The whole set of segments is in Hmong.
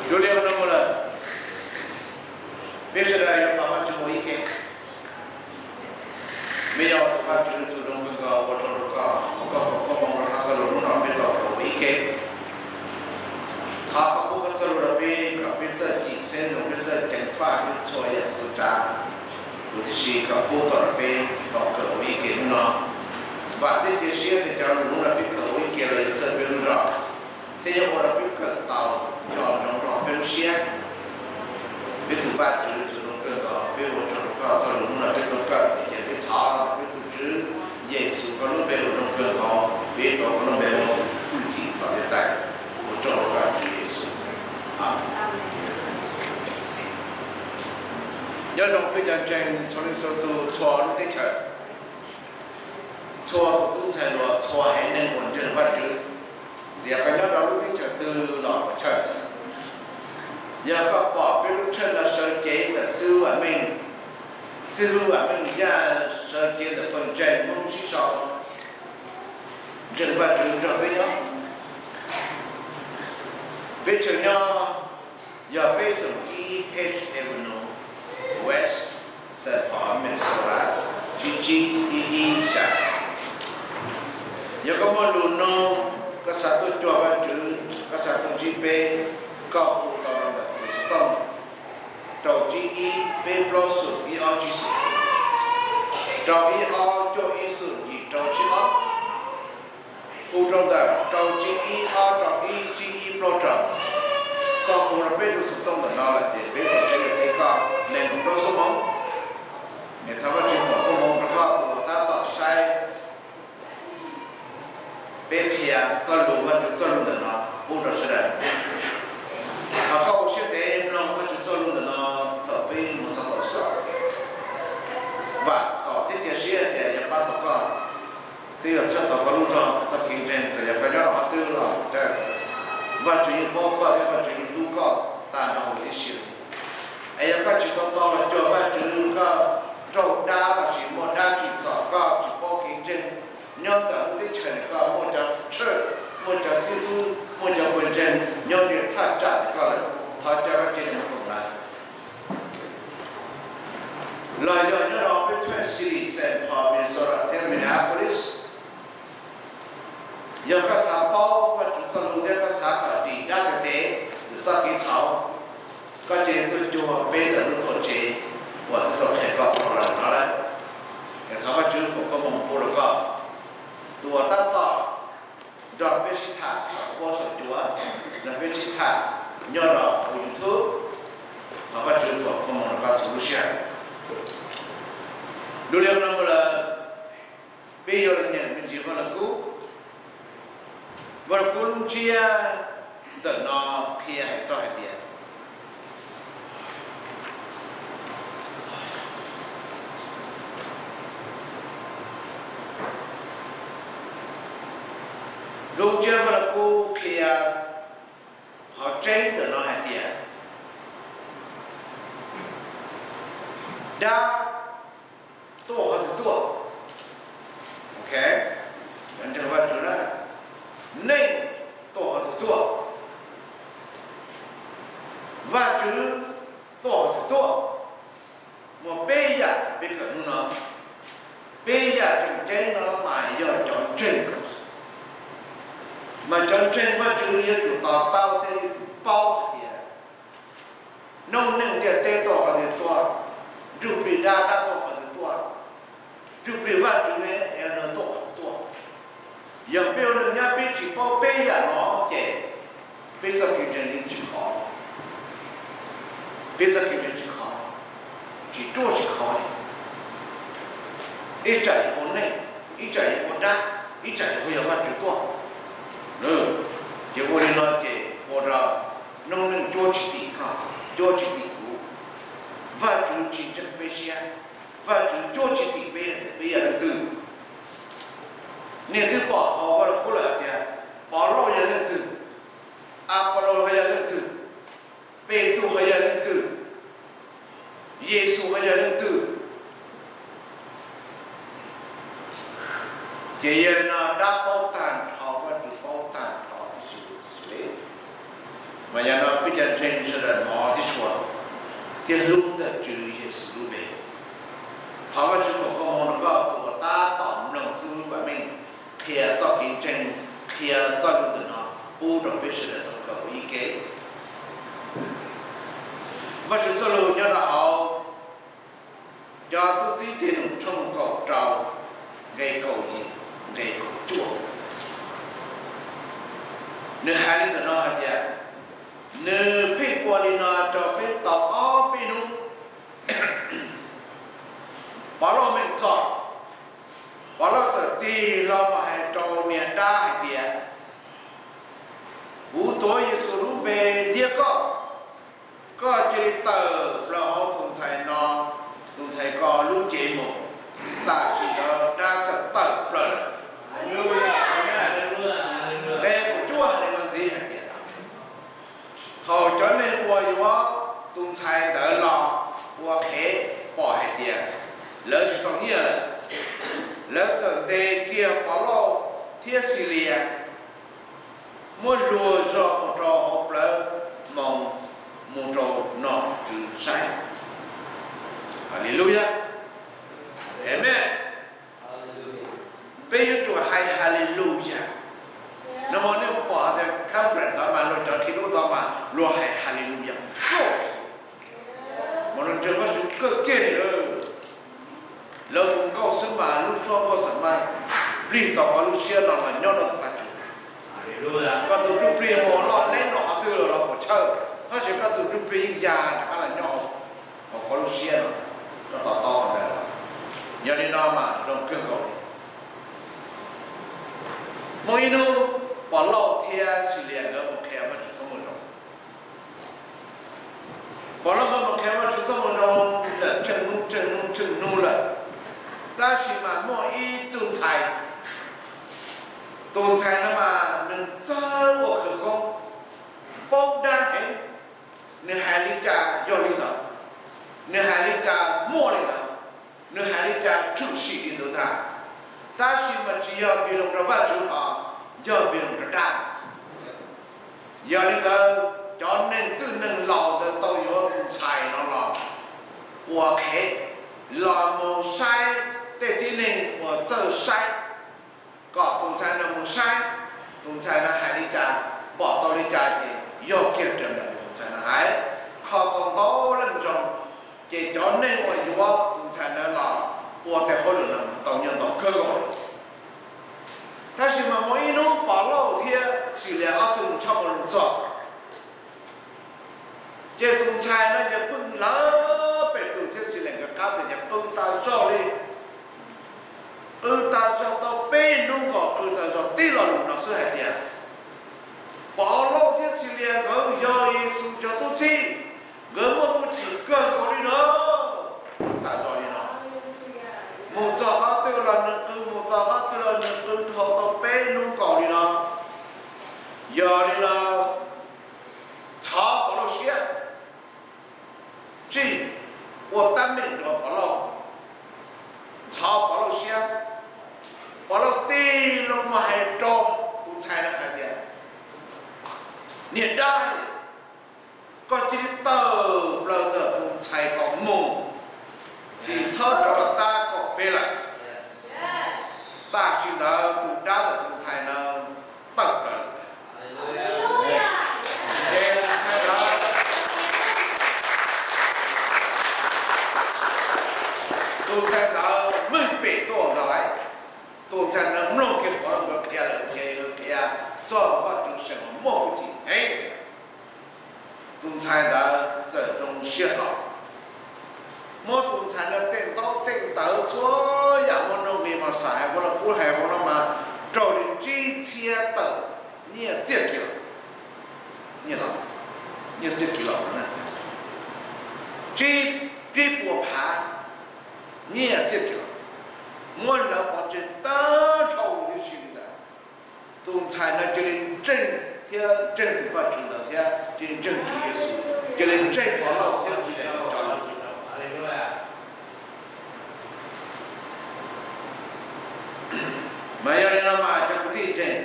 Dua li no mus lawm, peb sawv daws yuav thov Vajtswv ua ib ke. Peb yuav thov Vajtswv tus zoo kawg nkaus ua tsaug rau koj, thov koj foom koob hmoov rau koj txoj lus hnub no peb tau kawm ua ib ke. Thov koj pub koj txoj lus rau peb kom peb txawj cim xeeb, peb txawj ceev faj, peb txhua yam txhua tsav, kuv tiam sis koj pub tau rau peb tau kawm ua ib ke hnub no. Vam thiab cia siab tias cov lus hnub no peb kawm ua ib ke los yuav txhawb peb lub zog thiab yuav ua rau peb kawm tau nco ntsoov rau peb lub siab. Peb tus Vajtswv tus zoo kawg nkaus, peb ua tsaug rau koj txoj lus hnub no peb tau kawm, ces peb thov peb tus Tswv Yexus koj lub npe uas zoo kawg nkaus, peb tau koj lub npe ua hwj chim thov thiab tais. Ua tsaug rau koj Tswv Yexus. Amees. Nyob zoo peb cov ntseeg txhua leej txhua tus txhua lub teb chaws, txhua tus tub ntxhais hluas, txhua haiv neeg uas ntseeg Vajtswv, txawm yog koj nyob rau lub teb chaws twg los puas chawj. Yog koj pom peb lub tshawj no sawv cev ntawm xib hwb Vam Meej, xib hwb Vam Meej Yaj sawv cev ntawm pawg ntseeg Hmoob sib sau, ntseeg Vajtswv nrog peb nyob. Peb chaw nyob yog peb xoom ib H Avenue West, Saint Paul, Minnesota, tsib tsib ib ib xya. Yog koj muaj lus nug, koj xav tuaj cuag Vajtswv, koj xav tuaj ntsib peb, koj hu tau rau ntawm tus xov tooj rau tsib ib peb plaub xoom ib ob tsib xoom, rau ib ob cuaj ib xoom yim rau tsib ob, hu rau ntawm rau tsib ib ob rau ib tsib ib plaub rau. Koj hu rau peb tus xov tooj ntawm no lawm ces peb tau teb rau peb koj nees nkaum plaub xuab moos. Niam thov Vajtswv foom koob hmoov rau koj tus uas tab tom saib peb qhia txoj lus, Vajtswv txoj lus ntawm no pub rau sawv daws. Thov koj ua siab ntev mloog Vajtswv txoj lus ntawm no thaum peb mus txog thaum xaus. Vam kom thiab cia siab tias yuav pab tau koj, twb yuav txhawb tau koj lub zog, txoj kev ntseeg txawm yog koj nyob rau qhov twg los tau, Vajtswv yeej paub koj thiab Vajtswv yeej hlub koj tag nrho huv tib si. Es yog koj tsis tau tau los cuag Vajtswv, koj raug dab los sis muaj dab tsim txom koj tsis paub kev ntseeg, nyob ntawm lub teb chaws ntawm koj muaj cov church, muaj cov xib fwb, muaj cov pawg ntseeg nyob ze thaj tsam ntawm koj lawm, thov coj koj cia li mus koom lawv. Los yog nyob rau peb Twin City, Saint Paul, Minnesota thiab Minneapolis, yog koj xav paub Vajtswv txoj lus thiab koj xav kom dim dab txhais tes ntawm txoj kev txhaum, koj cia li tuaj cuag peb ntawm lub tuam tsev uas twb tau qhia koj dhau los no lawm. Thov Vajtswv foom koob hmoov pub rau koj, tus uas tab tom nrog peb sib tham saum huab saum cua, nrog peb sib tham nyob rau hauv YouTube, thov Vajtswv foom koob hmoov rau koj txhua lub sij hawm. Dua li no mus lawm, peb yuav los nyeem me ntsis Vaj Lug Kub. Vaj Lug Kub lub ntsiab ntawm no qhia hais txog hais tias, lub ntsiab Vaj Lug Kub qhia qhov tseeb ntawm no hais tias dab tuaj qhov twg tuaj? Ok, ntseeg Vajtswv na, neeg tuaj qhov twg tuaj? Vajtswv tuaj qhov twg tuaj? Muaj peb yam peb kawm hnub no. Peb yam tseem ceeb no mas yog cov ntseeg, mas cov ntseeg Vajtswv yuav tsum to taub thiab yuav tsum paub hais tias noob neej ntiaj teb tuaj qhov twg tuaj, ntsuj plig dab dab tuaj qhov twg tuaj, ntsuj plig Vajtswv ne es nws tuaj qhov twg tuaj. Yog peb ua neej nyob peb tsis paub peb yam no ces peb txoj kev ntseeg yeej tsis khov, peb txoj kev ntseeg tsis khov, tsis ruaj tsis khov. Ib tsam yog ua neej, ib tsam yog ua dab, ib tsam yog ua yog Vajtswv tuaj. Ces ua li no ces ua rau noob neej cuab tsis tim koj, cuab tsis tim kuv. Vajtswv tsis ntseeg peb siab, Vajtswv cuab tsis tim peb, peb yog leej twg. Nej twb pom hauv Vaj Lug Kub lawm hais tias Pov Lauj yog leej twg, Apollos ho yog leej twg, Petus ho yog leej twg, Yexus ho yog leej twg. Ces yog li no dab paub tag nrho, Vajtswv paub tag nrho tib si xwb li. Mas yog no peb cov ntseeg sawv daws hnov thiab tshua, thiab hlub ntawm Tswv Yexus lub npe. Thov Vajtswv foom koob hmoov rau koj tus uas tab tom mloog xwb lub kua meej, qhia txoj kev ntseeg, qhia txoj lus ntawm no pub rau peb sawv daws tau kawm ua ib ke. Vajtswv txoj lus nyob rau hauv Cov Tub Txib Thib Num tshooj kaum rau, nqe kaum yim, nqe kaum cuaj. Nws hais li ntawm no hais tias, nws pheej ua li no rau peb tau ob peb hnub. Pov Lauj meem txom, Pov Lauj txawm tig hlo los hais rau niam dab hais tias, kuv tuav Yexus lub npe thiab koj, koj cia li tawm plaws hauv tus ntxhais no, tus ntxhais ko lub cev mus. Tam sim ntawd dab txawm tawm plaws lawm. Nqe kaum cuaj hais li no ntxiv hais tias, thaum cov neeg uas yuav tus ntxhais ntawd los ua qhev pom hais tias lawv tsis tau nyiaj lawm, lawv txawm ntes kiag Pov Lauj thiab Xis Li as, muab luag zog mus rau hauv plawv moo, mus rau nom tswv saib. Haleluya. Amees. Peb yuav tsum hais Haleluya. No mas nej pom tias conference tod mas luag cov khi lub tod mas luag hais Haleluya. Mas luag ntseeg Vajtswv kawg kiag li lawm. Lawv hu nkauj xwb mas lub suab nkauj xwb mas plig tau koj lub siab no los nyob rau ntawm Vajtswv. Koj tus ntsuj plig mus loj leeb rau qhov twg los puas chawj, tab sis koj tus ntsuj plig yeej ya rov qab los nyob hauv koj lub siab no rau tom tau ntawd. Yog li no mas zoo kawg nkaus li. Muaj ib hnub Pov Lauj thiab Xis Li as nkawd mus qhia Vajtswv txoj moo zoo. Pov Lauj nkawd mus qhia Vajtswv txoj moo zoo lawm tsheej hnub tsheej hnub tsheej hnub lawm, tab sis mas muaj ib tug ntxhais, tus ntxhais no mas nws txawj ua khawv koob, paub dab heev, nws hais li cas yog li ntawd, nws hais li cas muaj li ntawd, nws hais li cas tshwm sim li ntawd ntag. Tab sis mas tsis yog npis loos rau Vajtswv os, yog npis loos rau dab. Yog li ntawd cov neeg txwj neeg laus ntawd tau yuav tus ntxhais no los ua qhev, los mus saib tej tib neeg uas txawj saib, kom tus ntxhais no mus saib tus ntxhais no hais li cas, pom tau li cas ces yog kiag raws li tus ntxhais no hais. Kho tau ntau leej zoo, ces cov neeg uas yuav tus ntxhais ntawd los ua tej hauj lwm no tau nyiaj ntau kawg nkaus. Tab sis mas muaj ib hnub Pov Lauj thiab Xis Li as ob tug mus tshoj moo zoo txog, ces tus ntxhais no ces pheej lawv pem tus thiab Xis Li as nkawd qab tes ces qw tas zog li, qw tas zog tau peb hnub nkaus qw tas zog tib lo lus no xwb hais tias, Pov Lauj thiab Xis Li as nkawd yog Yexus cov tub txib, nkawd muaj hwj chim kawg nkaus li no. Qw tas zog li no, mus txog qhov twg los nws qw, mus txog qhov twg los nws qw dhau tau peb hnub nkaus li no. Yog li no, ntxhov Pov Lauj siab, tsis ua tab meeg rau Pov Lauj, ntxhov Pov Lauj siab. Pov Lauj tig loo mus hais rau tus ntxhais no hais tias, niam dab, koj cia li tawm plaws ntawm tus ntxhais ko mus, tsis txhob rov los tab kaum peb lawm. Tam sim ntawd tus dab ntawm tus ntxhais no tawm plaws lawm. Ces tus ntxhais ntawd, tus ntxhais ntawd meej pem tuaj ntag lauj. Tus ntxhais ntawd mloog kiag Pov Lauj nkawd qhia lawm ces qhia txog Vajtswv seem muaj hwj chim heev. Tus ntxhais ntawd txawm zoo siab hlo, muab tus ntxhais ntawd tej ntaub tej ntawv txhua yam muaj nuj nqis mas xav hais ua los kuj hais ua no mas raug li tsib txhiab tawm nyiaj txiag kiv los, nyiaj los, nyiaj txiag kiv los, tsib, tsib puas phav nyiaj txiag kiv los, muab lawv pov tseg tag nrho huv tib si li ntawd. Tus ntxhais no cia li ntseeg thiab ntseeg tus Vajtswv ntawd thiab cia li ntseeg Tswv Yexus, cia li ntseeg Pov Lauj thiab Xis Li as cov lus. Mas yog li no mas cov kwv tij ntseeg,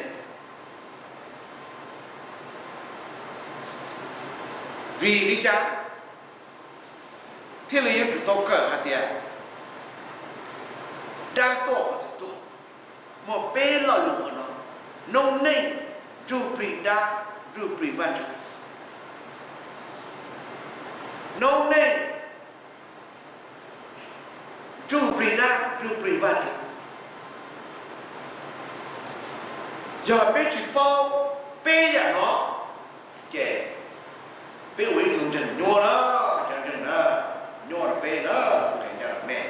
Vim li cas thiaj li yuav tsum tau kawm hais tias dab tuaj qhov twg tuaj? Muaj peb lo lus ua no: noob neej, ntsuj plig dab, ntsuj plig Vajtswv. Noob neej, ntsuj plig dab, ntsuj plig Vajtswv. Yog peb tsis paub peb yam no, ces peb ua ib tug ntseeg nyuaj na, cov ntseeg na, nyuaj rau peb na, qee ncaj rau nej,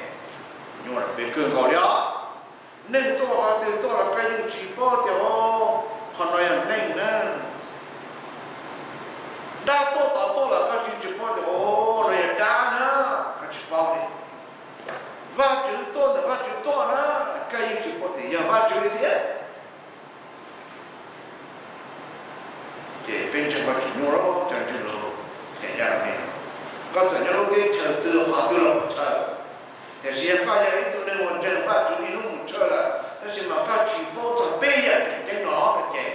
nyuaj rau peb kawg nkaus li os. Neeg tuaj qhov twg tuaj los koj yeej tsis paub tias, o, qhov no yog neeg na. Dab tuaj tom tuaj los koj tsis tsis paub tias, o, no yog dab na, koj tsis paub li. Vajtswv tuaj ntawm Vajtswv tuaj na, koj yeej tsis paub tias yog Vajtswv li thiab. Ces peb ntseeg Vajtswv nyuaj, cov ntseeg los, ces ncaj rau nej, koj txawm nyob lub teb chaws twg qhov twg los puas tsawg, tiam sis yog koj yog ib tug neeg uas ntseeg Vajtswv niaj hnub mus tsawg lawm tab sis mas koj tsis paub txog peb yam tseem ceeb no no ces,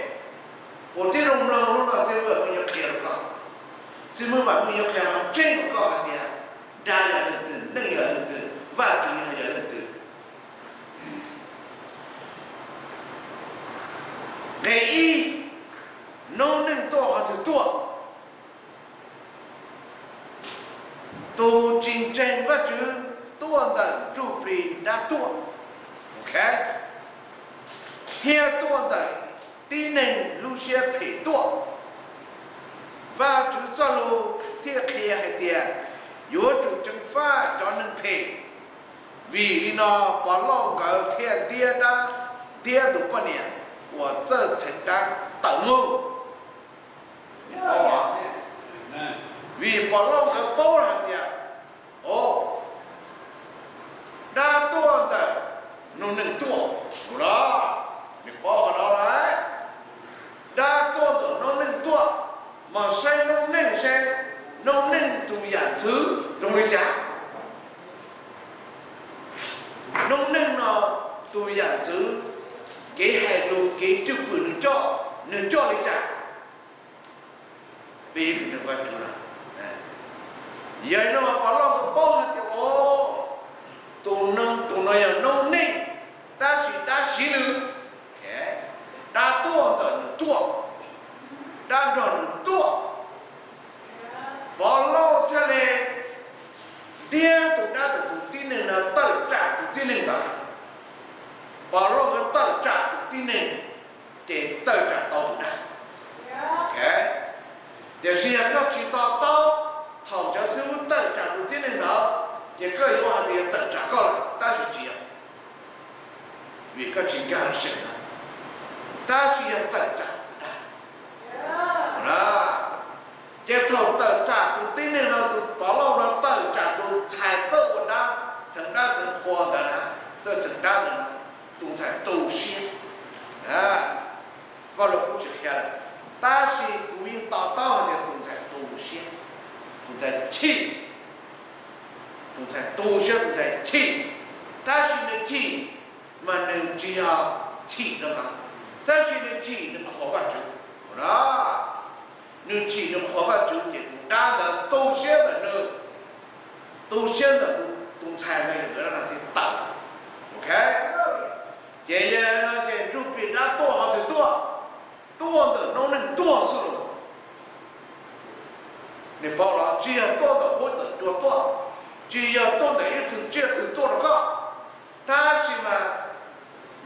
ua tib zoo mloog hnub no xib hwb Vam Meej yuav qhia rau koj. Xib hwb Vam Meej yuav qhia qhov tseeb rau koj hais tias dab yog leej twg, neeg yog leej twg, Vajtswv yog leej twg. Nqe ib, noob neej tuaj qhov twg tuaj? Tus tsis ntseeg Vajtswv tuaj ntawm ntsuj plig dab tuaj, ok, thiab tuaj ntawm tib neeg lub siab phem tuaj. Vajtswv txoj lus thiaj qhia hais tias yuav tsum ceev faj cov neeg phem. Vim li no Pov Lauj nkawd thiaj ntiab dab, ntiab tus poj niam uas txawj txheev dab tawm mus. Vim Pov Lauj nkawd paub hais tias, o, dab tuaj ntawm noob neej tuaj, tus no, nws paub qhov no lawm. Dab tuaj ntawm noob neej tuaj, mas saib noob neej seb noob neej tus yam ntxwv zoo li cas. Noob neej no tus yam ntxwv, kev hais lus, kev cwj pwm nws coj, nws coj li cas. Peb tus ntseeg Vajtswv lawm, yog li no mas Pov Lauj xav paub hais tias, o, tus no, tus no yog noob neej, tab sis dab siv nws. Dab tuaj ntawm nws tuaj, dab nrog nws tuaj. Pov Lauj thiaj li ntiab tus dab ntawm tus tib neeg no tawm tsam tus tib neeg ntawd. Pov Lauj nkawd tawm tsam tus tib neeg, ces tawm tsam tau tus dab. Tiam sis yog koj tsis to taub, thaum cov xib hwb tawm tsam tus tib neeg ntawd, ces koj yuav hais tias yog tawm tsam koj lawm, tab sis tsis yog, vim koj tsis nkag los seem ntawd, tab sis yog tawm tsam tus dab. Ces thaum tawm tsam tus tib neeg no, tus Pov Lauj no tawm tsam tus ntxhais txawj ua dab, txheev dab txheev qhua ntawd na, txawj txheev dab ntawd, tus ntxhais tu siab. Koj los kuv tsis qhia lawm, tab sis kuv yeej to taub hais tias tus ntxhais tu siab, tus ntxhais chim, tus ntxhais tu siab, tus ntxhais chim, tab sis nws chim mas nws tsis yog chim rau nkawd, tab sis nws chim nws qhuas Vajtswv. Nws chim nws qhuas Vajtswv ces tus dab ntawd tu siab ntawm nws, tu siab ntawm tus ntxhais ntawd, tus dab thiaj tawm. Ok, ces yog no ces ntsuj plig dab tuaj qhov twg tuaj? Tuaj ntawm noob neej tuaj xwb los. Nej paub los tsis yog tuaj ntawm huab ntawm cua tuaj, tsis yog tuaj ntawm ib tug tsiaj txwg tuaj rau koj, tab sis mas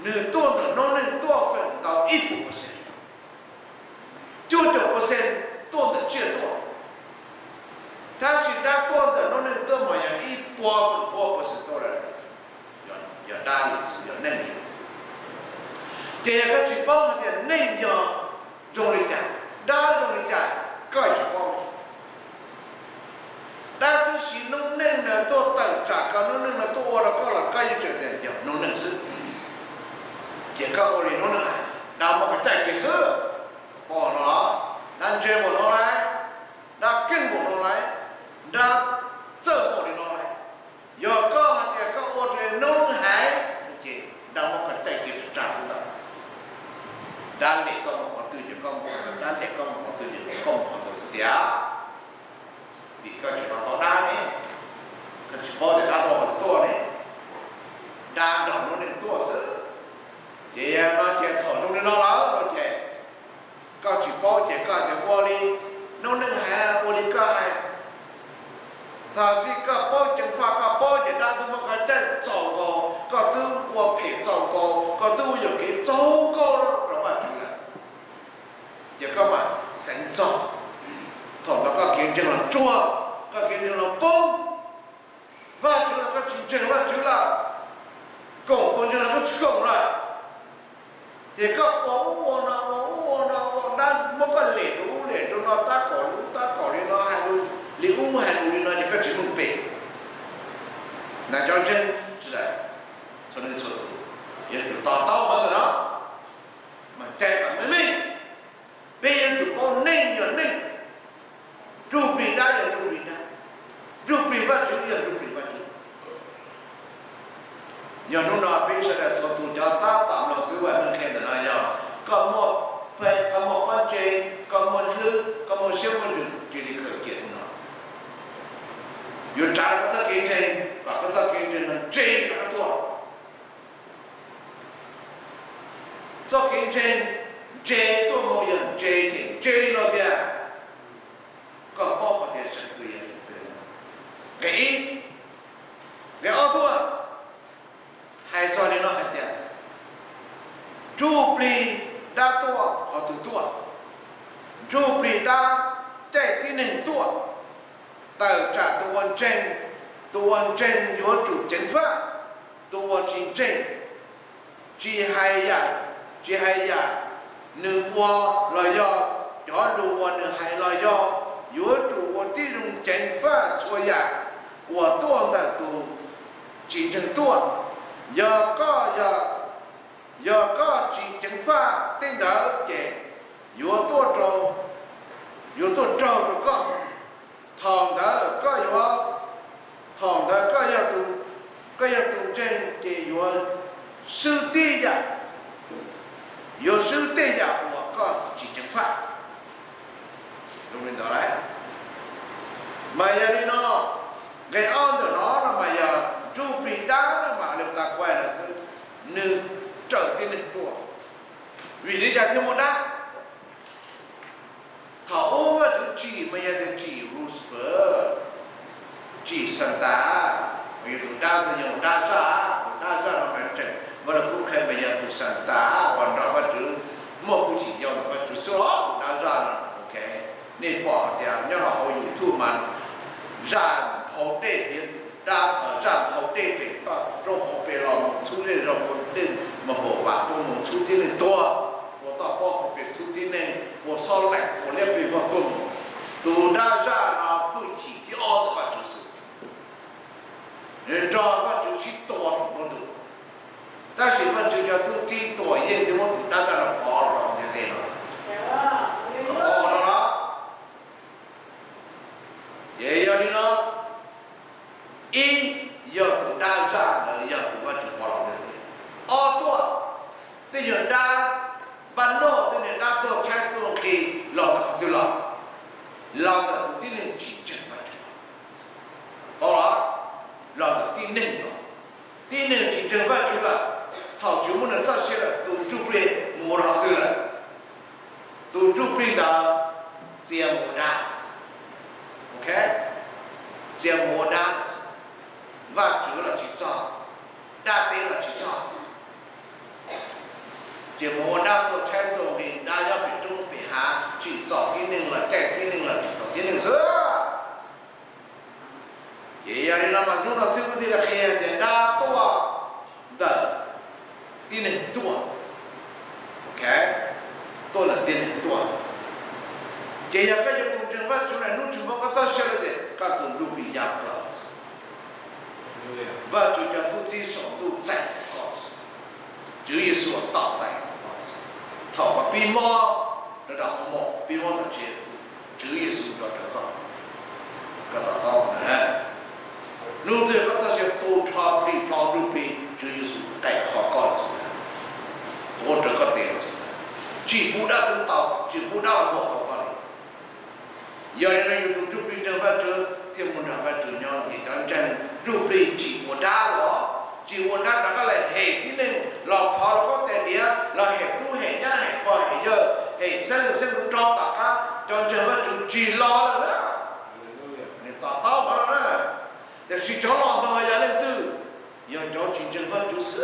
nws tuaj ntawm noob neej tuaj feem ntau ib puas percent, cuaj caum percent tuaj ntawm tsiaj tuaj, tab sis dab tuaj ntawm noob neej tuaj mas yog ib puas feem pua percent tuaj lawm, yog dab li xwb, yog neeg li. Ces yog koj tsis paub hais tias neeg yog zoo li cas, dab zoo li cas, koj tsis paub li. Dab twb siv noob neej no tuaj tawm tsam koj, noob neej no tuaj ua rau koj los koj yeej tseem tias yog noob neej xwb. Ces koj ua li noob neej hais, dab muab koj caij kiag xwb. Pom no los, dab ntse npaum no lauj, dab keej npaum no lauj, dab txawj npaum li no lauj. Yog koj hais tias koj ua raws li noob neej hais, ces dab muab koj caij kiag tag tag xwb ntag. Dab lem koj mus qhov twg ces koj mus qhov ntawd, dab lem koj mus qhov twg ces koj mus qhov ntawd xwb tiag. Vim koj tsis to taub dab ne, koj tsis paub tias dab tuaj qhov twg tuaj ne, dab nrog noob neej tuaj xwb. Ces no ces thaum zoo li no lawm no ces koj tsis paub ces koj hais tias ua li noob neej hais, ua li koj hais. Txog txij koj paub ceev faj, koj paub ces dab tuaj muab koj caij txaus nkaus, koj twb ua phem txaus nkaus, koj twb ua yuam kev txaus nkaus rau Vajtswv lawm. Ces koj mam xeev txog, thaum ntawd koj kev ntseeg los tsuag, koj kev ntseeg los poob. Vajtswv los koj tsis ntseeg Vajtswv lawm, koom puas ntseeg los koj tsis koom lawm. Ces koj ua ub ua no, ua ub ua no, ua dab muab koj lem rau ub lem rau no, tab kaum li ub tab kaum li no, hais lus li ub hais lus li no ces koj tsis meej pem. Nais cov ntseeg tsis daim, txhua leej txhua tus yuav tsum to taub qhov ntawm no, mas cai kom meej meej. Peb yuav tsum paub neeg yog neeg, ntsuj plig dab yog ntsuj plig dab, ntsuj plig Vajtswv yog ntsuj plig Vajtswv. Yog hnub no peb sawv daws txhua tus cov tab tom mloog xwb, vam meej qhia ntawm no yog koj muaj, koj muaj pob ntseg, koj muaj hlwb, koj muaj siab muaj ntsws, cia li khaws cia hnub no. Yuav tsav koj txoj kev ntseeg, kom koj txoj kev ntseeg no ntse rov qab tuaj. Txoj kev ntseeg ntse tuaj mus yog ntse ces ntse li no tiag, koj paub qhov tias sawv twg yog leej twg. Nqe ib, nqe ob tuaj hais txog li no hais tias, ntsuj plig dab tuaj qhov twg tuaj? Ntsuj plig dab caij tib neeg tuaj. Tawm tsam tus uas ntseeg, tus uas ntseeg yuav tsum ceev faj, tus uas tsis ntseeg, tsis hais yam, tsis hais yam nws ua los yog cov lus uas nws hais los yog, yuav tsum ua tib zoo ceev faj txhua yam uas tuaj ntawm tus tsis ntseeg tuaj. Yog koj, yog koj tsis ceev faj tej ntawd ces yuav tuaj rau, yuav tuaj raug rau koj. Thaum ntawd koj yuav, thaum ntawd koj yog tus, koj yog tus ntseeg ces yuav swb tib yam, yuav swb tej yam uas koj tsis ceev faj. Zoo li ntawd lauj. Mas yog li no, nqe ob ntawm no no mas yog ntsuj plig dab no mas li tas kuaj no xwb, nws raws tib neeg tuaj. Vim li cas thiaj muaj dab? Thaum ub Vajtswv tsim mas yog tias tsim Lucifer, tsim Santa, mas yog tus dab, yog dab zaj, tus dab zaj no mas tseem Vaj Lug Kub qhia mas yog tus Santa uas nrog Vajtswv muaj hwj chim yau ntawm Vajtswv xwb los tus dab zaj no, ok. Nej pom hais tias nyob rau hauv YouTube mas zaj nphau dej, dab zaj nphau dej pem toj roob hauv pes los mus txhub zej zog, ua dej mas npaum vam tuaj mus txhub tib neeg tuag, ua toj pob hauv pes txhub tib neeg, ua xob laim tua liab pes vog tuaj mus. Tus dab zaj no hwj chim thib ob ntawm Vajtswv xwb, nws nrog Vajtswv sib tua saum ntuj. Tab sis Vajtswv cov tub txib tuam yeej thiaj muab tus dab zaj no pov los rau ntiaj teb no. Pov no los, ces yog li no, ib, yog tus dab zaj ntawd yog tus Vajtswv pov los ntiaj teb. Ob tuaj, tej nyuag dab npaj noj, tej nyuag dab tuag tshaib tuag nqhis los ntawm qhov twg los? Los ntawm tus tib neeg tsis ntseeg Vajtswv. Tau los? Los ntawm tib neeg los. Tib neeg tsis ntseeg Vajtswv lawm, thaum tsis muaj nws txoj sia lawm, tus ntsuj plig mus ua rau qhov twg lawm? Tus ntsuj plig ntawd txia mus ua dab. Ok, txia mus ua dab. Vajtswv los tsis txog, dab teb los tsis txog. Ces mus ua dab tuag tshaib tuag nqhis, dab nyob pem roob pem hav, tsim txom tib neeg los caij tib neeg los tsim txom tib neeg xwb. Ces yog li no mas hnub no xwb kuv thiaj li qhia tias dab tuaj ntawm tib neeg tuaj. Ok, tuaj ntawm tib neeg tuaj. Ces yog koj yog tus ntseeg Vajtswv lawm, hnub tsis muaj koj txoj sia lawm ces koj tus ntsuj plig ya plaws. Vajtswv cov tub txib saum ntuj txais koj, Tswv Yexus tau txais koj. Thaum koj pib mob, rau rau hauv mom pib mob tom tsev, Tswv Yexus nrog rawv koj, koj to taub na. Hnub twg koj txoj sia tu rho plig plho ntsuj plig, Tswv Yexus qe kho koj xwb, tuav rawv koj tes xwb, tsis pub dab txeeb tau, tsis pub dab los muag tau koj li. Yog li no yus tus ntsuj plig ntseeg Vajtswv thiaj mus nrog Vajtswv nyob, ces cov ntseeg ntsuj plig tsis ua dab los, tsis ua dab rov qab los hem tib neeg, los phov rau koj tes diav, los hem tub hem nyab hem pog hem yawg, hem xeeb leej xeeb ntxwv rov tom qab, cov ntseeg Vajtswv tsis los lawm na. Nws to taub qhov no na. Tiam sis cov los ntog yog leej twg? Yog cov tsis ntseeg Vajtswv xwb.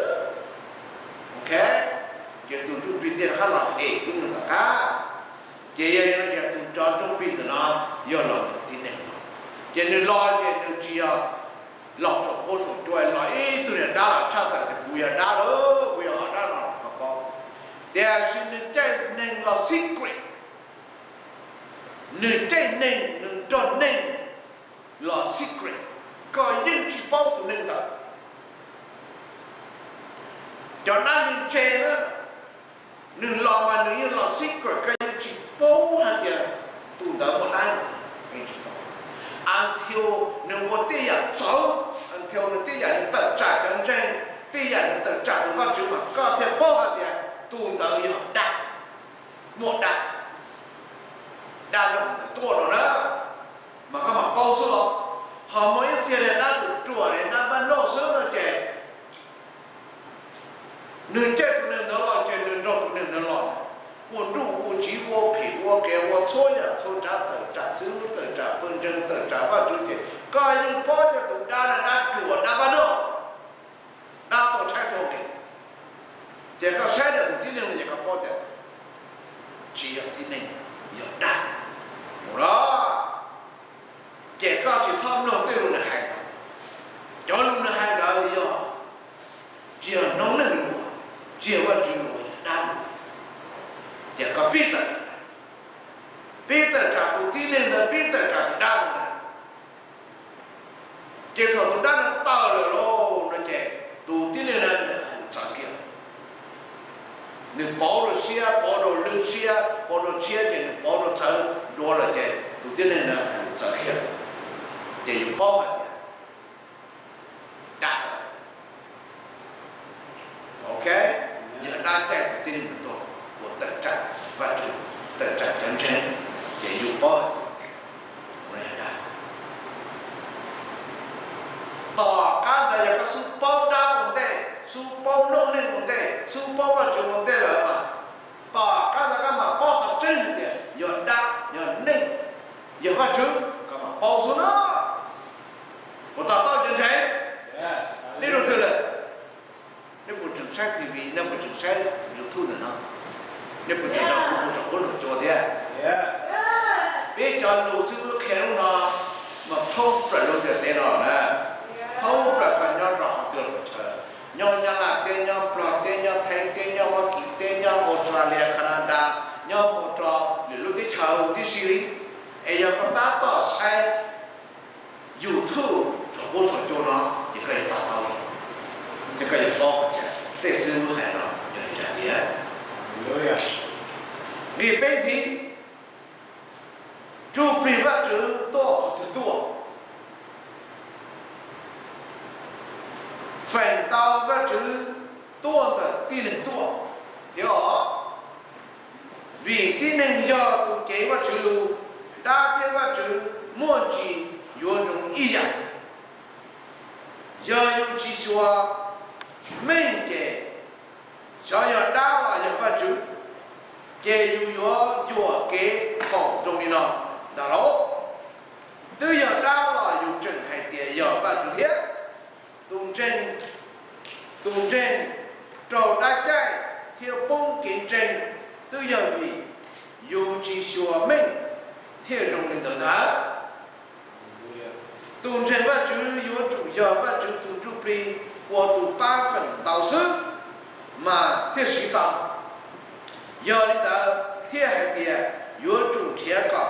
Ok, ces tus ntsuj plig thiaj rov qab los hem tib neeg tom qab. Ces yog li no ces tus cov ntsuj plig ntawm no yog los ntawm tib neeg no. Ces nws los ces nws tsis yog los saum huab saum cua, los ib tug niag dab los tshaj tawm tias kuv yog dab lawm, kuv yog hom dab no los koj paub. Tiam sis nws caij neeg los secret, nws caij neeg, nws nrog neeg los secret, koj yeej tsis paub tus neeg ntawd. Cov dab yeej ntse na, nws los mas nws yeej los secret, koj yeej tsis paub hais tias tus ntawd muaj dab, yeej tsis paub. Until nws ua tej yam txawv, until nws tej yam nws tawm tsam cov ntseeg, tej yam nws tawm tsam tus Vajtswv mas koj thiaj paub hais tias tus ntawd yog dab, muaj dab, dab nrog ntawd tuaj no na, mas koj mam paub xwb los. Ho muaj ib txhia li dab tus ruam li dab npab noj xwb no ces nws caij tus neeg ntawd los ces nws nrog tus neeg ntawd los, ua nruj ua tsiv, ua phem ua qias, ua txhua yam txhua tsav, tawm tsam xib hwb, tawm tsam pawg ntseeg, tawm tsam Vajtswv ces koj yeej paub tias tus dab no dab ruam dab npab noj, dab tuag tshaib tuag nqhis. Ces koj saib ntawm tus tib neeg no ces koj paub tias tsis yog tib neeg, yog dab los. Ces koj tsis txhob mloog tej lus nws hais ntawd. Cov lus nws hais ntawd yog, tsis yog noob neej lus, tsis yog Vajtswv lus, yog dab lus. Ces koj pib tawm, pib tawm tsam tus tib neeg ntawd, pib tawm tsam tus dab ntawd. Ces thaum tus dab no tawm lawm lauj no ces tus tib neeg no nws hais lus txawv kiag. Nws pauv rau siab, pauv rau lwj siab, pauv rau tshiab, ces nws pauv rau txawv dua lawm ces tus tib neeg no hais lus txawv kiag. Ces yus paub hais tias dab tawm. Ok, yog dab caij tus tib neeg ntawd tuaj, ua tawm tsam Vajtswv, tawm tsam cov ntseeg, ces yus paub hais tias ua dab. Tom qab ntawd yog koj xub paub dab ua ntej, xub paub noob neej ua ntej, xub paub Vajtswv ua ntej lawm mas, tom qab ntawd koj mam paub qhov tseeb hais tias yog dab, yog neeg, yog Vajtswv, koj mam paub xwb na. Puas to taub cov ntseeg? Nej dua twg lawm? Nej puas tseem saib T V, nej puas tseem saib YouTube ntawm no? Nej puas tseem nrog kuv mus saum huab saum cua thiab? Peb cov lus xib hwb qhia lub no mas thoob plaws lub ntiaj teb no na, thoob plaws koj nyob rau qhov twg los tshawv, nyob Nyab Laj teb, nyob Nplog teb, nyob Thaib teb, nyob Fab Kis teb, nyob Australia, Canada, nyob mus rau lwm lub teb chaws huv tib si li. Es yog koj tab tom saib YouTube saum huab saum cua no ces koj yuav to taub zoo, thiab koj yuav paub hais tias tej xib hwb hais no yog li cas tiag. Nqe peb thiab, ntsuj plig Vajtswv tuaj qhov twg tuaj? Feem ntau Vajtswv tuaj ntawm tib neeg tuaj thiab os. Vim tib neeg yog tus cev Vajtswv lus, dab thiab Vajtswv muaj ntsis yuav zoo ib yam. Yog yus tsis xyuas meej ces xyov yog dab los yog Vajtswv, ces yus yuav yuam kev thaum zoo li no ntag lauj. Twb yog dab los yus tseem hais tias yog Vajtswv thiab. Tus ntseeg, tus ntseeg raug dab caij thiab poob kev ntseeg twb yog vim yus tsis xyuas meej thiaj zoo li ntawd ntag. Tus ntseeg Vajtswv yuav tsum yog Vajtswv tus ntsuj plig ua tus pab feem ntau xwb mas thiaj siv tau. Yog li ntawd thiaj hais tias yuav tsum nrhiav kom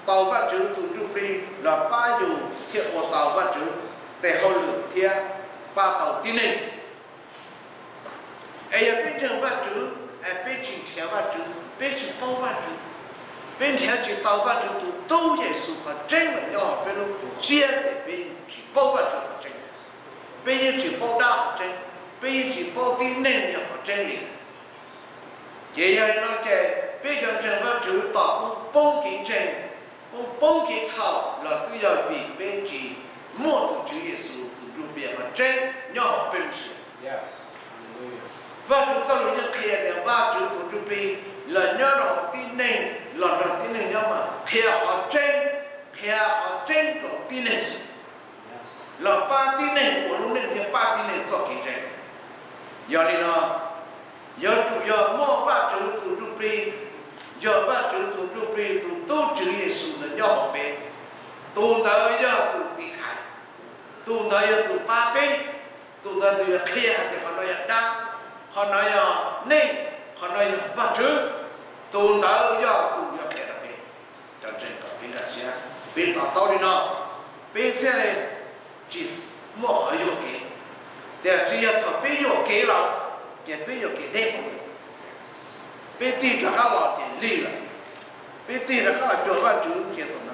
tau Vajtswv tus ntsuj plig los pab yus thiaj ua tau Vajtswv tes hauj lwm thiab pab tau tib neeg. Es yog peb ntseeg Vajtswv es peb tsis nrhiav Vajtswv, peb tsis paub Vajtswv, peb nrhiav tsis tau Vajtswv tus tub Yexus qhov tseeb los nyob hauv peb lub siab ces peb yeej tsis paub Vajtswv qhov tseeb, peb yeej tsis paub dab qhov tseeb, peb yeej tsis paub tib neeg yog qhov tseeb li. Ces yog li no ces peb cov ntseeg Vajtswv tos kuj poob kev ntseeg, poob kev txhaum los twb yog vim peb tsis muaj tus Tswv Yexus tus ntsuj plig qhov tseeb nyob hauv peb lub siab. Vajtswv txoj lus yeej qhia tias Vajtswv tus ntsuj plig los nyob rau hauv tib neeg, los nrog tib neeg nyob mas qhia qhov tseeb, qhia qhov tseeb rau tib neeg xwb, los pab tib neeg ua lub neej thiab pab tib neeg txoj kev ntseeg. Yog li no, yuav tsum yog muaj Vajtswv tus ntsuj plig, yog Vajtswv tus ntsuj plig tus tub Tswv Yexus ntawd nyob hauv peb, tus ntawd yog tus tiv thaiv, tus ntawd yog tus pab peb, tus ntawd tus yuav qhia hais tias qhov no yog dab, qhov no yog neeg, qhov no yog Vajtswv. Tus ntawd yog tus yuav qhia rau peb. Cov ntseeg, kom peb nkag siab, peb to taub li no, peb thiaj li tsis muaj qhov yuam kev. Tiam sis yog thaum peb yuam kev lawm, ces peb yuam kev deb, peb tig rov qab los ces lig lawm, peb tig rov qab los cuag Vajtswv ces thaum no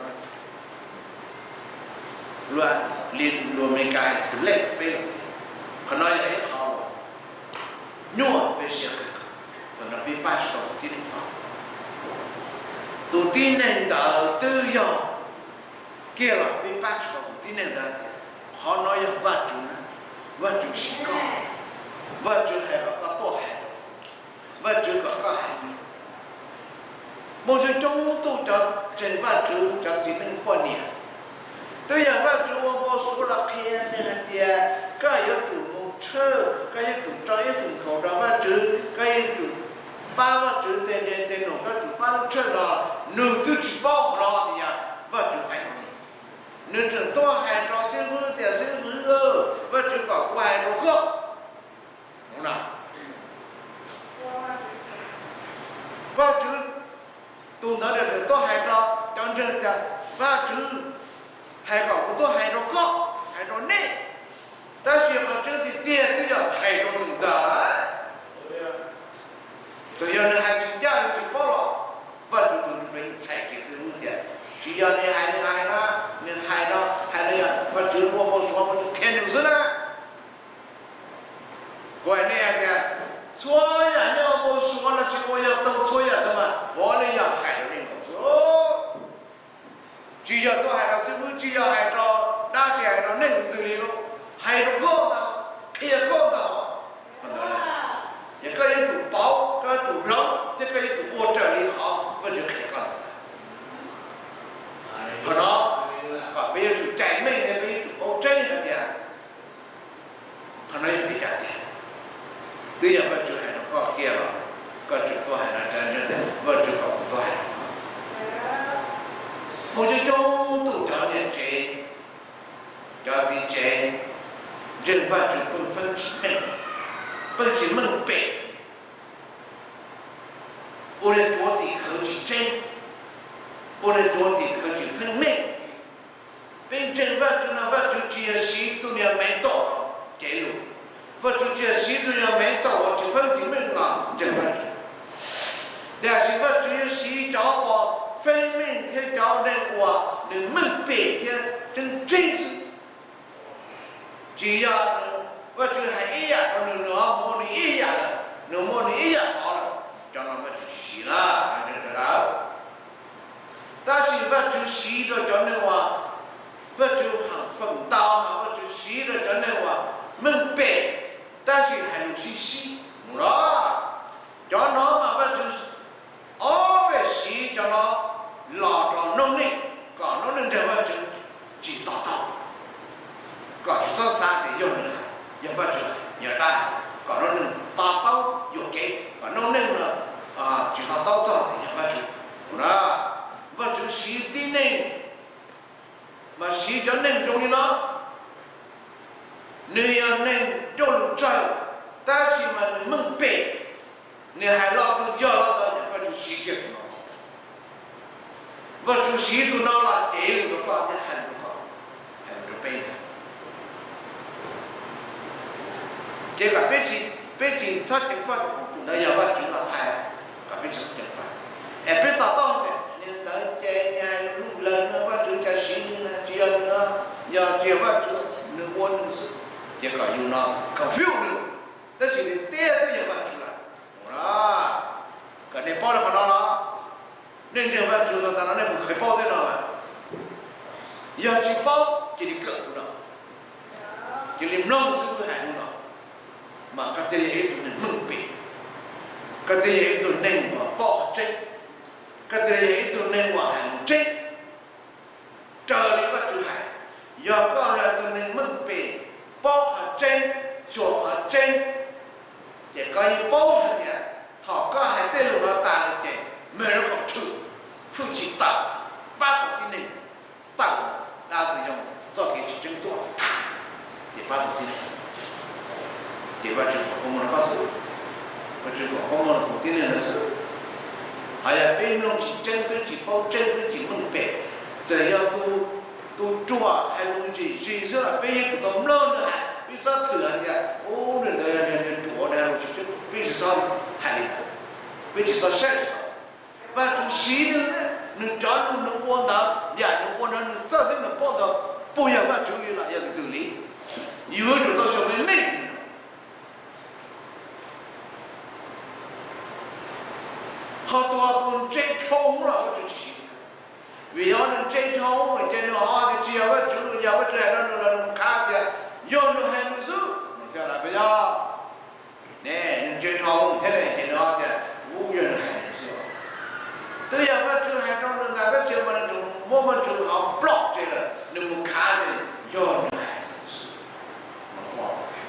lus Amelikas tus lej peb lawm. Qhov no yog ib qho uas nyuaj peb siab kawg, thaum no peb pab tsis tau tus tib neeg tod. Tus tib neeg ntawd twb yog kiag los peb pab tsis tau tus tib neeg ntawd tias qhov no yog Vajtswv na, Vajtswv siv koj, Vajtswv hais kom koj tuaj hais, Vajtswv kom koj hais. Muaj coob coob tug cov ntseeg Vajtswv, cov txiv neej poj niam, twb yog Vajtswv ua npau suav los qhia nws hais tias koj yuav tsum mus tshawj, koj yuav tsum tso ib feem kaum rau Vajtswv, koj yuav tsum pab Vajtswv tes nres tes num, koj yuav tsum pab lub tshawj no. Nws twb tsis paub qhov no tias yog Vajtswv hais no li. Nws tseem tuaj hais rau xib fwb tias xib fwb, Vajtswv kom kuv hais rau koj. Vajtswv, tus ntawd nws tseem tuaj hais rau cov ntseeg tias Vajtswv hais kom kuv tuaj hais rau koj, hais rau nej. Tab sis qhov tseeb tiag tiag twb yog hais rau nws ntag lawm. Txawm yog nws hais tsis ncaj, nws tsis paub los Vajtswv tus ntsuj plig txhais kiag xib fwb tias tsis yog nws hais, nws hais no, nws hais no, hais no yog Vajtswv ua npau suav, Vajtswv qhia nws xwb na. Kuv hais nej hais tias txhua yam nyob npau suav los tsis ua yog tau txhua yam ntawd mas puav leej yog hais rau nej nkaus xwb. Tsis yog tuaj hais rau xib fwb, tsis yog hais rau dab tsi, hais rau nej tus twg li lauj, hais rau koj ntag, qhia koj ntag. Ces koj yuav tsum paub, koj yuav tsum hloov thiab koj yuav tsum ua raws li qhov Vajtswv qhia koj ntag. Qhov no kom peb yuav tsum cais meej thiab peb yuav tsum paub tseeb hais tias qhov no yog li cas tiag. Twb yog Vajtswv hais rau koj kiag los koj tseem tuaj hais no, Vajtswv kom kuv tuaj hais rau koj. Muaj coob coob tug cov niam tsev, cov txiv tsev, ntseeg Vajtswv pheej feeb tsis meej, pheej tsis meej pem, ua li tuav tim khawv tsis tseeb, ua li tuav tim khawv tsis feeb meej. Peb ntseeg Vajtswv no Vajtswv tsis yog siv tus niag mev taum los cev lus, Vajtswv tsis yog siv tus niag mev taum los tsis feeb tsis meej los ntseeg Vajtswv. Tiam sis Vajtswv yuav siv cov uas feeb meej thiab cov neeg uas nws meej pem thiab tseeb tseeb xwb. Tsis yog Vajtswv hais ib yam rau nws, nws ho muab nws ib yam lawm, nws muab nws ib yam tod lawm, cov no Vajtswv tsis siv na, cov ntseeg sawv daws. Tab sis Vajtswv siv rau cov neeg uas Vajtswv feem ntau mas Vajtswv siv rau cov neeg uas meej pem tab sis hais lus sib sib mus los. Cov no mas Vajtswv ob peb siv cov no los rau noob neej kom noob neej ntseeg Vajtswv tsis to taub, kom tsis txhob xav tias yog nws hais, yog Vajtswv hais, yog dab hais, kom noob neej to taub yuam kev, kom noob neej no tsis to taub txog tias yog Vajtswv. Vajtswv siv tib neeg mas siv cov neeg zoo li no, nws yog neeg coj lus tsawg, tab sis mas nws meej pem, nws hais lo twg yog lo ntawd, Vajtswv siv kiag tus no. Vajtswv siv tus no los cev lus rau koj thiab hais lus rau koj, hais lus rau peb ntag. Ces kom peb tsis txhob ceev faj tias tus ntawd yog Vajtswv los hais, kom peb tsis txhob ceev faj. Es peb to taub tias nws ntawd ces nws hais lus lawm no Vajtswv cas siv nws na, tsis yog nws, yog tsis yog Vajtswv nws ua nws xwb, ces kom yus no confuse nws. Tab sis tiag tiag twb yog Vajtswv lawm. Kom nej paub li qhov no los, nej ntseeg Vajtswv txog tav no nej puas kheev paub tej no lawm? Yog tsis paub cia li kawm lub no, cia li mloog xwb hais lub no, mas koj thiaj li yog ib tug neeg meej pem, koj thiaj yog ib tug neeg uas paub qhov tseeb, koj thiaj li yog ib tug neeg uas hais lus tseeb raws li Vajtswv hais. Yog koj yog tus neeg meej pem, paub qhov tseeb, xyuas qhov tseeb, ces koj yeej paub hais tias thaum koj hais tej lus no tas lawm ces me lub kaum tshwm hwj chim tawm, pab tau tib neeg tawm dab tsi yog txoj kev tsis tseeb tuaj, ces pab tau tib neeg. Ces Vajtswv foom koob hmoov rau koj xwb, Vajtswv foom koob hmoov rau tus tib neeg ntawd xwb. Hos yog peb mloog tsis tseeb, peb tsis paub tseeb, peb tsis meej pem, txawm yog tus ruam hais lus zim zis xwb los peb yeej tsum tau mloog nws hais, peb txhob thwm hais tias ub, nws ntawd yog niag ruam, nws hais lus tsis tseeb, peb tsis txhob hais li ntawd, peb tsis txhob saib tsis tau. Vajtswv siv nws, nws cov lus nws ua ntawd, yam nws ua ntawd nws txawj thiab nws paub ntawd, puas yog Vajtswv li los yog tus twg li? Yuav tsum tau xyuas meej meej. Ho tus, tus ntse dhau hwv los Vajtswv tsis siv thiab, vim yog nws ntse dhau hwv ces nws ho tias tsis yog Vajtswv, yog Vajtswv hais rau nws los nws mus khav tias yog nws hais nws xwb, nws thiaj li peb yog ne, nws ntse dhau hwv thiab ne, ces nws ho tias ub, yog nws hais nws xwb. Twb yog Vajtswv hais rau nws ntag, tab sis mas nws tseem muab Vajtswv ho ploj tseg lawm, nws mus khav tias yog nws hais nws xwb.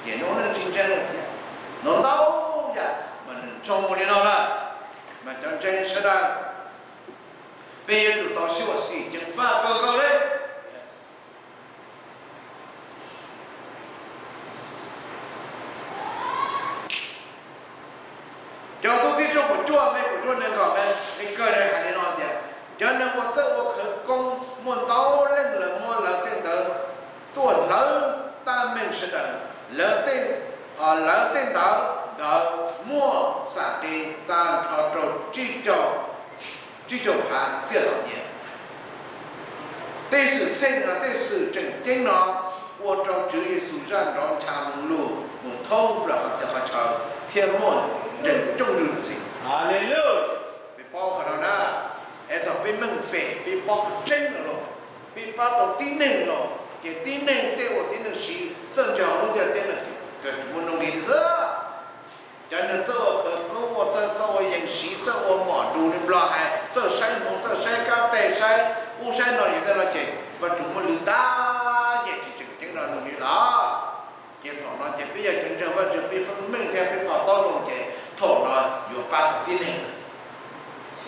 Ces nws ua neej tsis ntseeg lawm thiab. Nws ntau yam mas nws txhob mus li no lawm. Mas cov ntseeg sawv daws, peb yuav tsum tau sib xyuas xim ceev faj kawg nkaus li. Cov tub txib tshooj kaum cuaj nqe kaum cuaj nees nkaum, nqe kawg hais li no tias, cov neeg uas txawj ua khawv koob muaj ntau leej, lawv muab lawv tej ntawd tuaj hlawv tab meeg sawv daws. Lawv tej, lawv tej ntawd, ntawd muaj xam qis tag nrho rau tsib caug, tsib caug phav txhiaj los nyiaj. Tej xwm txheej, tej xwm tseem ceeb no ua rau Tswv Yexus zaj nrov ncha lus mus thoob plaws qhov txhia qhov chaw thiab muaj nrees coob zuj zus ntxiv. Peb paub qhov no na, es thaum peb meej pem, peb paub qhov tseeb no los, peb pab tau tib neeg los, ces tib neeg tej uas tib neeg siv txawj ntse hauv lub ntiaj teb no ces kawg tsis muaj nuj nqis li xwb. Cov neeg txawj ua khawv koob, ua txawj, txawj ua yees siv, txawj ua mom lus li Nplog hais, txawj saib hmoov, txawj saib kab teg, saib ub saib no, yog tej no ces Vajtswv muab lwm tab ces tsis tseem ceeb rau nws li lawm. Ces thaum no ces peb yog cov ntseeg Vajtswv, peb feeb meej thiab peb to taub zoo ces thaum no yuav pab tau tib neeg.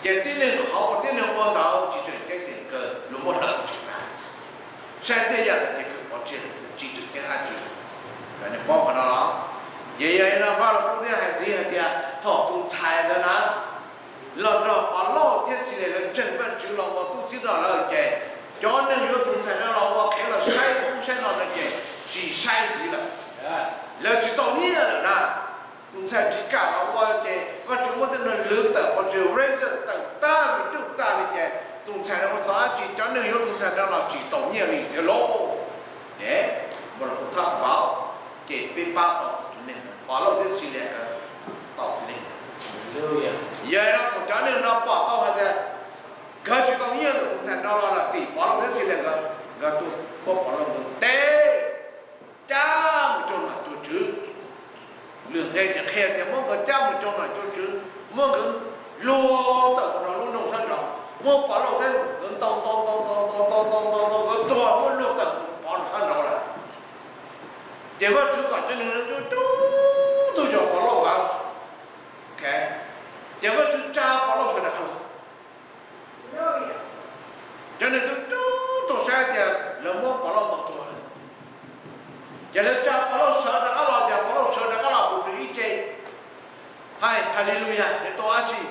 Ces tib neeg qhov uas tib neeg ua ntawd tsis tseem ceeb ces kawg luag muab hlawv tsis tag. Saib tej yam no ces kawg pov tseg lawm, tsis tseem ceeb dab tsi. Nws paub qhov no los? Ces yog li no Vaj Lug Koob thiaj hais ntxiv hais tias thaum tus ntxhais ntawd na los nrog Pov Lauj thiab Xis Lias lawv ntseeg Vajtswv los ua tub txib no lawm ces cov neeg yuav tus ntxhais no los ua qhev los saib ub saib no no ces tsis saib ntxiv lawm. Lawv tsis tau nyiaj lawm na. Tus ntxhais tsis kam los ua ces Vajtswv muab tej no lwv tawm pov tseg, razor tawm tag, coj tag li ces tus ntxhais no ua txog dab tsi cov neeg yuav tus ntxhais no los tsis tau nyiaj li thiab lauj. Ces Vaj Lug Koob thaj vauv, ces peb pab tau tus neeg, Pov Lauj thiab Xis Lias nkawd tau tus neeg. Yog li no thaum cov neeg no pom tau hais tias nkawd tsis tau nyiaj ntawm tus ntxhais no los lawm, tim Pov Lauj thiab Xis Lias nkawd, nkawd tuaj muab Pov Lauj ntawd teb cab mus rau nom cuaj tswv. Lwm nqe ces qhia tias muab nkawd cab mus rau nom cuaj tswv, muab nkawd luag tawm mus rau lub nroog sab nraud, muab Pov Lauj thiab nkawd ntaus ntaus ntaus ntaus ntaus ntaus ntaus ntaus ntaus nkawd tuag, muab luag tawm mus Pov Lauj sab nraud lawm. Ces Vajtswv kom cov neeg no cub cub tug yog Pov Lauj nkawd. Ces Vajtswv tsa Pov Lauj sawv rov qab los. Cov neeg cub cub tug saib tias lawv muab Pov Lauj ntaus tuag lawm, ces lawv tsa Pov Lauj sawv rov qab los, ces Pov Lauj sawv rov qab los kuv plis ib ce. Hais Haleluya, nws tau dab tsi?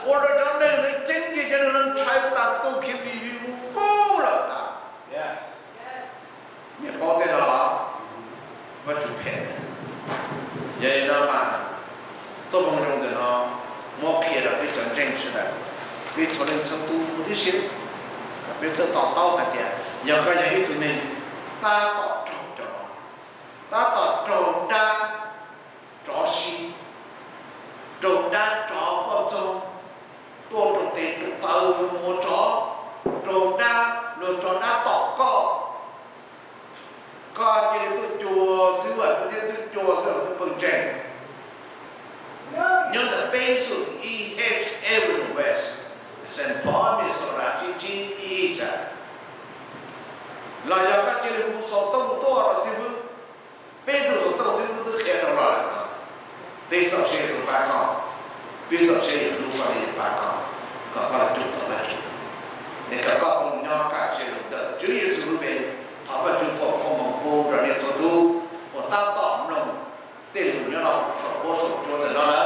Ua rau cov neeg no ceeb, ces cov neeg no ntshai tas tu khiav vij vij vug vug lawm ntag. Nyias paub tej no los? Vajtswv phem. Yog li no mas txoj moo zoo ntawm no muab qhia rau peb cov ntseeg sawv daws, peb txhua leej txhua tus tib si, kom peb txawj to taub hais tias yog koj yog ib tug neeg tab tom raug cov no, tab tom raug dab tsov si, raug dab tsov poj ntxoog tuaj rau tes rau taw yuav mus ua tsov, raug dab luag tso Jesús ib H everywhere, Saint Paul, Minnesota, tsib tsib ib ib xya. Los yog koj cia li mus xov tooj tuaj rau xib fwb, peb tug xov tooj xib fwb twb qhia rau los lawm no. Peb txoj seb Yexus pab koj, peb txoj seb Yexus koj li pab koj, kom koj los cuag tau Vajtswv, es kom koj tau nyob kaj siab lug ntawm Tswv Yexus lub npe. Thov Vajtswv foom koob hmoov pub rau nej txhua tus uas tab tom mloog tej lus nyob rau saum huab saum cua ntawm no na.